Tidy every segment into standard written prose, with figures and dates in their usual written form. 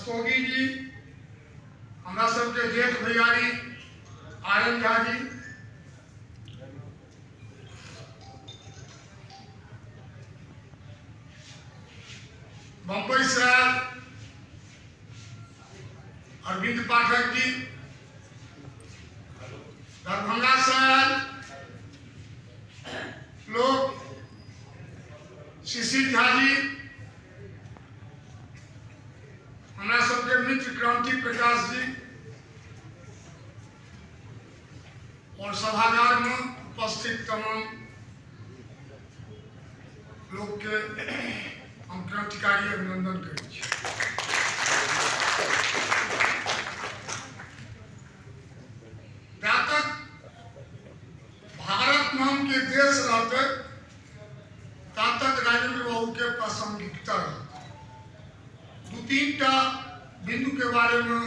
रस्तोगी जी, हमरा सबके जेठ भैयारी आर एन झा जी, बम्बई से आयल अरविंद पाठक जी, दरभंगा से आयल लोग शिशिर झा जी, हमरा सबके मित्र क्रांति प्रकाश जी और सभागार में उपस्थित तमाम लोग के हम क्रांतिकारी अभिनंदन करै छी। जा तक भारत नाम के देश रहते ता तक राजेंद्र बाबू के प्रासंगिकता रहते। दू तीन टा बिंदु के बारे में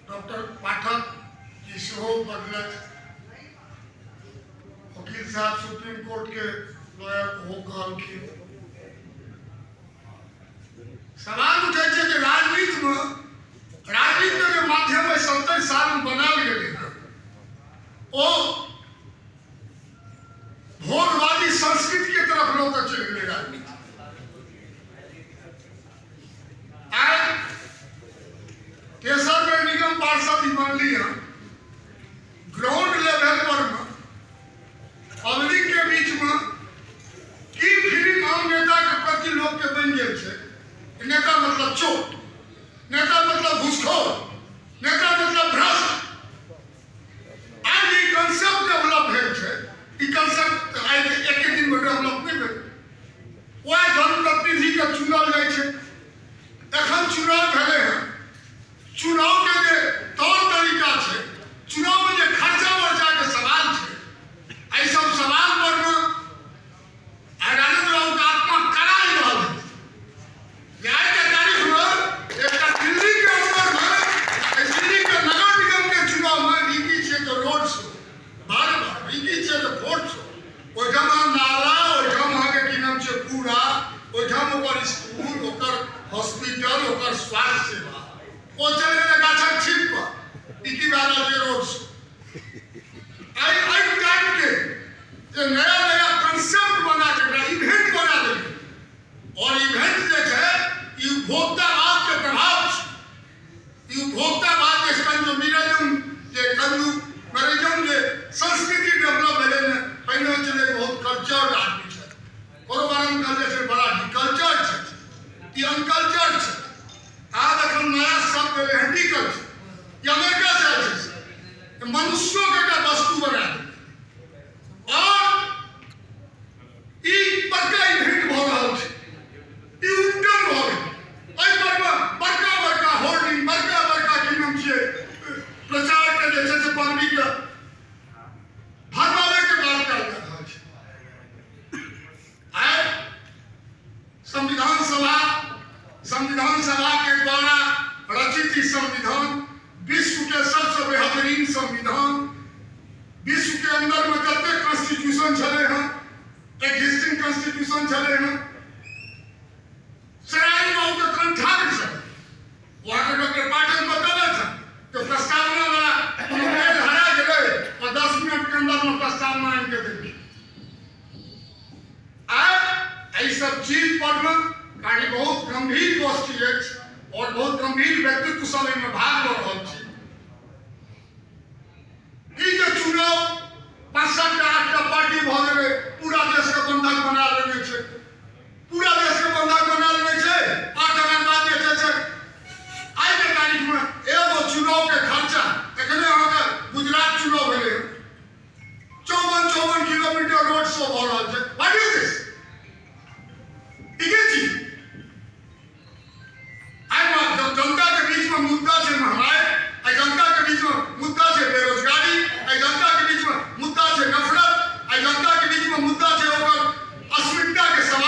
डॉक्टर पाठक जी सेहो बजलथि, वकील साहब सुप्रीम कोर्ट के लॉयर ओहो कहलखिन। सवाल उठै छै जे राजनीति के माध्यम में 70 साल में बनाल गेलै हँ, ओ भोगवादी संस्कृति के तरफ लोग चलि गेलै राजनीति। आइ तेसर बेर निगम पार्षद ही बनली हँ, ग्राउंड लेवल पर में पब्लिक के बीच में की फीलिंग आम नेता के प्रति लोग के बनि गेल छै। नेता मतलब चोर, नेता मतलब घूसखोर, नेता मतलब भ्रष्ट। आज ई कंसेप्ट डेवलप भेल छै, ई कंसेप्ट आइ एक दिन में डेवलप नहीं भेल। वएह जनप्रतिनिधि के चुनल जाइ छै। एखन चुनाव भेलै हँ, चुनाव के जे तौर तरीका छै, चुनाव में जे खर्चा वर्चा के सवाल छै, एहि सब सवाल पर में आइ राजेंद्र बाबू के आत्मा कराहि रहल है। आइ के तारीख में एकटा दिल्ली के अंदर में दिल्ली के नगर निगम के चुनाव में ई की छै तऽ रोड शो, बार बार ई की छै तऽ वोट शो, ओहिठाम नाला, ओहिठाम अहाँके की नाम छै कूड़ा, ओहिठाम ओकर स्कूल, ओकर हॉस्पिटल, ओकर स्वास्थ्य सेवा, ओ चलि गेलै गाछक छीप पर। ई की भए रहल छै रोड शो। आइ एहि टाइप के जे नया नया कंसेप्ट बना के एकरा इवेंट बना देलकै, और इवेंट जे छै ई उपभोक्तावाद के प्रभाव छै। ई उपभोक्तावाद के कंज्यूमरिज्म जे कंज्यूमरिज्म जे संस्कृति डेवलप भेलै ने, पहिने होइ छलै बहुत कल्चर्ड आदमी छै, कोनो बारे में कहल जाइ छै बड़ा डिकल्चर्ड छै, ई अनकल्चर्ड छै। आब एखन नया शब्द एलै हँ डिकल्चर, ई अमेरिका से आयल छै, मनुष्यों के एकटा वस्तु बना देलकै और ई बड़का इवेंट भऽ रहल छै, ई उद्यम भऽ गेल। एहि पर मे बड़का बड़का होर्डिंग, बड़का बड़का की नाम छियै प्रचार के जे छै से पब्लिक के भरमाबै के बात कयल जा रहल छै। आइ संविधान सभा के द्वारा रचित ई संविधान विश्व के सबसे बेहतरीन संविधान, विश्व के अंदर में जते कॉन्स्टिट्यूशन छलै हँ, एग्जिस्टिंग कॉन्स्टिट्यूशन छलै हँ, सराय बाबू के कंठा नहि छलै। वहाँ डॉक्टर पाठक बतेले छल कि प्रस्तावना वाला कोनो मेल हरा गेलै और 10 मिनट के अंदर में प्रस्तावना आनि के देलखिन। आइ एहि सब चीज पर में कार्य बहुत गंभीर गोष्ठी अछि और बहुत गंभीर व्यक्तित्व सब एहिमे भाग लऽ रहल छी। ई जे चुनाव 5-7 टा 8 टा पार्टी भऽ गेलै, पूरा देश के बंधक बना लेने छै, पूरा देश के बंधक बना लेने छै। और तकर बाद जे छै से आइ के तारीख में एगो चुनाव के खर्चा, एखने अहाँके गुजरात चुनाव भेलै, 54-54 किलोमीटर रोड शो भऽ रहल छै। What is this? ई की चीज? आइ जनता के बीच में मुद्दा छै महंगाई, आइ जनता के बीच में मुद्दा छै बेरोजगारी, आइ जनता के बीच में मुद्दा छै नफरत, आइ जनता के बीच में मुद्दा छै ओकर अस्मिता के सवाल।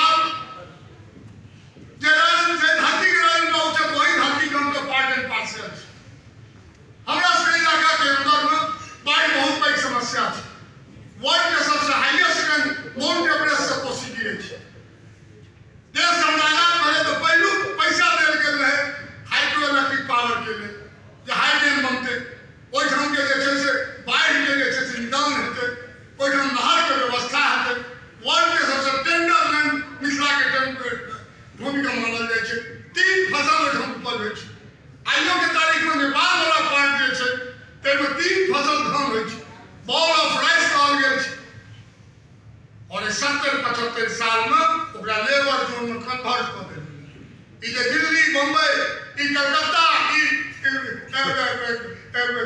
भूमिका मानल जाइ छै। 3 फसल ओहिठाम उपज होइ छै। आइयो के तारीख में नेपाल वाला पार्ट जे छै ताहिमे 3 फसल धान होइ छै, बॉल ऑफ राइस कहल गेल छै। और 70-75 साल में ओकरा लेबर जोन में कन्वर्ट कऽ देल। ई जे दिल्ली, बम्बई, ई कलकत्ता, ई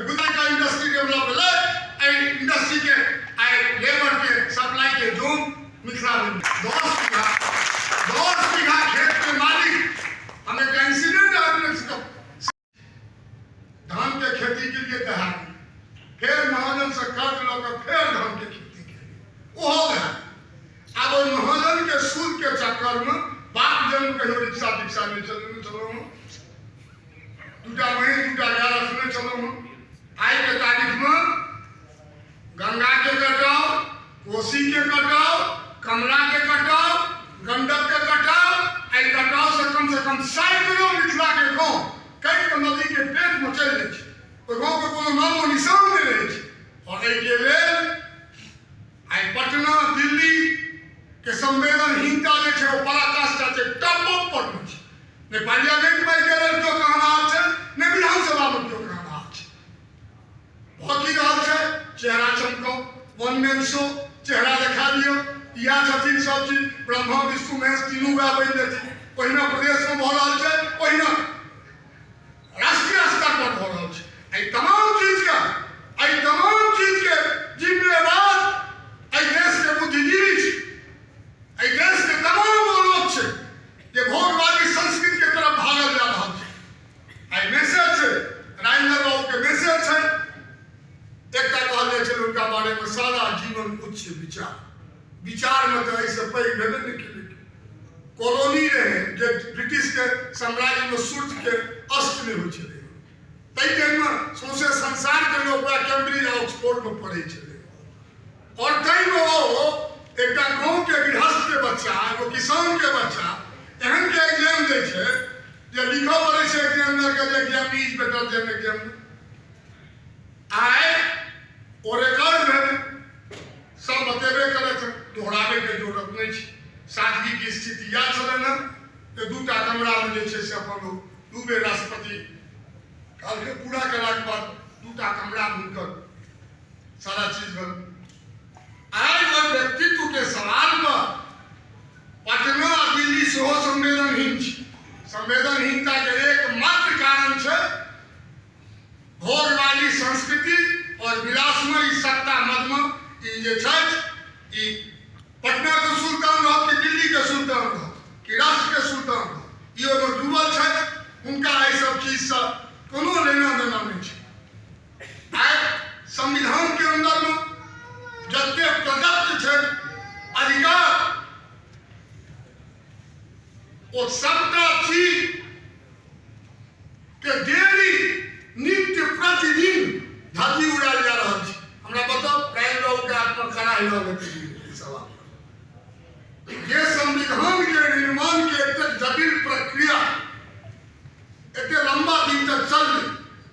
गुजरात का इंडस्ट्री डेवलप भेलै, एहि इंडस्ट्री के आइ लेबर के सप्लाई के जोन मिथिला में 10 बीघा खेत के मालिक। हम एक इंसिडेंट धान के खेती के लिए दहाड़ी, फिर महाजन से कर्ज लऽ कऽ फेर धान के खेती के लिए ओहो दहाड़ी। आब ओहि महाजन के सूद के चक्कर में बाप जन्म कहियो रिक्शा तिक्शा नहीं चलेने छलहुँ हँ, 2टा महीन 2टा गाय रखने छलहुँ हँ। आइ के तारीख में गंगा के कटाव, कोसी के कटाव, कमला के कटाव, गंडक के कटाव, एहि कटाव से कम सैकड़ों मिथिला के गाँव कटि कऽ नदी के पेट में चलि जाइ छै। ओहि गाँव के कोनो नामो निशान नहि रहै छै। और एहिके लेल आइ पटना, दिल्ली के संवेदनहीनता जे छै ओ पराकाष्ठा छै, टॉप पर नहि छै। नहि पार्लियामेंट में एहिके लेल केओ कहनाहर छै, नहि विधानसभा में केओ कहनाहर छै। भऽ की रहल छै? चेहरा चमकाउ, वन मैन शो, चेहरा देखा दियौ, इएह छथिन सब चीज। ब्रह्मा विष्णु महेश तीनू वएह बनि जेथिन। ओहिना प्रदेश में भऽ रहल छै, ओहिना राष्ट्रीय स्तर पर भऽ रहल छै। एहि तमाम चीजके, एहि तमाम चीजके जिम्मेवार एहि देशके बुद्धिजीवी छै, एहि देशके तमाम ओ लोक छै जे भोगवादी संस्कृति के तरफ भागल जा रहल छै। आइ मैसेज छै, राजेंद्र बाबू के मैसेज छै। एकटा कहल जाइ छै हुनका बारे में, सारा जीवन उच्च विचार। विचार में तऽ एहिसँ पैघ भेबे नहि केलै। कॉलोनी रहे जे ब्रिटिश के साम्राज्य में सूर्य के अस्त नहि होइ छलै, ताहि टाइममे सौंसे संसार के लोक वएह कैम्ब्रिज आ ऑक्सफोर्ड में पढ़ै छलै। और ताहिमे ओ एकटा गाँव के गृहस्थ के बच्चा, एगो किसान के बच्चा एहन के एग्जाम दै छै जे लिखऽ पड़ै छै एग्जामिनर के जे exam is better than exam. आइ ओ रिकॉर्ड भेलै, सब बतेबे करत, दोहराबे के जरूरत नहि छै। सादगी के स्थिति इएह छलनि हँ जे 2टा कमरा में जे छै से अपन ओ 2 बेर राष्ट्रपति कालके पूरा केलाके बाद 2टा कमरा में हुनकर सारा चीज भेल। आइ ओहि व्यक्तित्व के सवाल पर पटना आ दिल्ली सेहो संवेदनहीन छै। संवेदनहीनता के एकमात्र कारण छै भोगवादी संस्कृति और विलासमय सत्ता मदमे ई जे छथि, ई पटना के सुल्तान रहत कि दिल्ली के सुल्तान रहत कि राष्ट्र के सुल्तान रहत, ई ओहिमे डूबल छथि। हुनका एहि सब चीजसँ कोनो लेना देना नहि छै। आइ संविधान के अंदर में जते प्रदत्त छै अधिकार, ओ सबटा चीज के डेली नित्य प्रतिदिन धज्जी उड़ायल जा रहल छै। हमरा बताउ, राजेंद्र बाबू के आत्मा कराहि रहल हेतै सवाल। जे संविधान के निर्माण के एतेक जटिल प्रक्रिया एते लंबा दिन तक चललै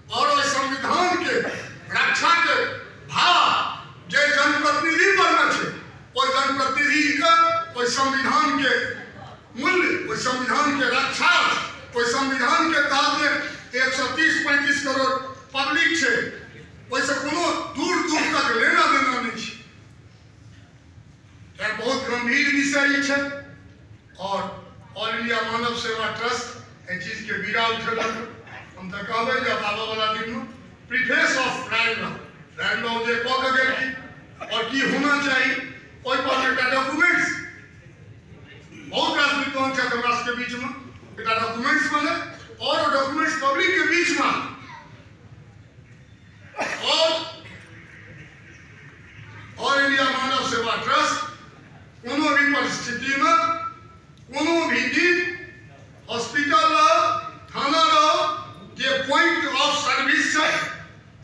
और ओहि संविधान के रक्षा के भाव जे जनप्रतिनिधि पर में छै, ओहि जनप्रतिनिधि के ओहि संविधान के मूल्य, ओहि संविधान के रक्षा, ओहि संविधान के तहत जे 130-35 करोड़ पब्लिक छै, ओहिसँ कोनो दूर दूर तक लेना देना नहि छै। बहुत गंभीर विषय ई छै। और ऑल इंडिया मानव सेवा ट्रस्ट एहि चीज के बीड़ा उठेलक। हम तऽ कहबै जे आबऽ वाला दिनमे प्रीफेस ऑफ राजेंद्र बाबू, राजेंद्र बाबू जे कऽ के गेलखिन और की होना चाही, ओहि पर एकटा डॉक्यूमेंट्स, बहुत रास विद्वान छथि हमरा सबके बीचमे, एकटा डॉक्यूमेंट्स बने और ओ डॉक्यूमेंट्स पब्लिक के बीचमे और ऑल इंडिया मानव सेवा ट्रस्ट कोनो भी परिस्थिति में कोनो भी दिन हॉस्पिटल रहो, थाना रहो, जे पॉइंट ऑफ सर्विस छै,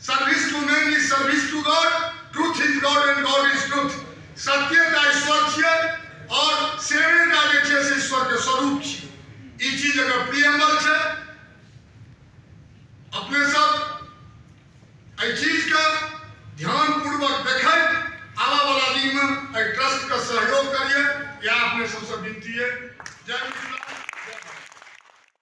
service to man is service to God, truth is God and God is truth. सत्यता ईश्वर छियै और सेवेटा जे छै से ईश्वर के स्वरूप छियै। ई चीज अगर प्रियम्बल छै, अपने सब एहि चीज के ध्यान पूर्वक देखैत आबऽ वाला दिन में एहि ट्रस्ट के सहयोग करिए, या अपने सबसे विनती। विनती है। जय मिथिला।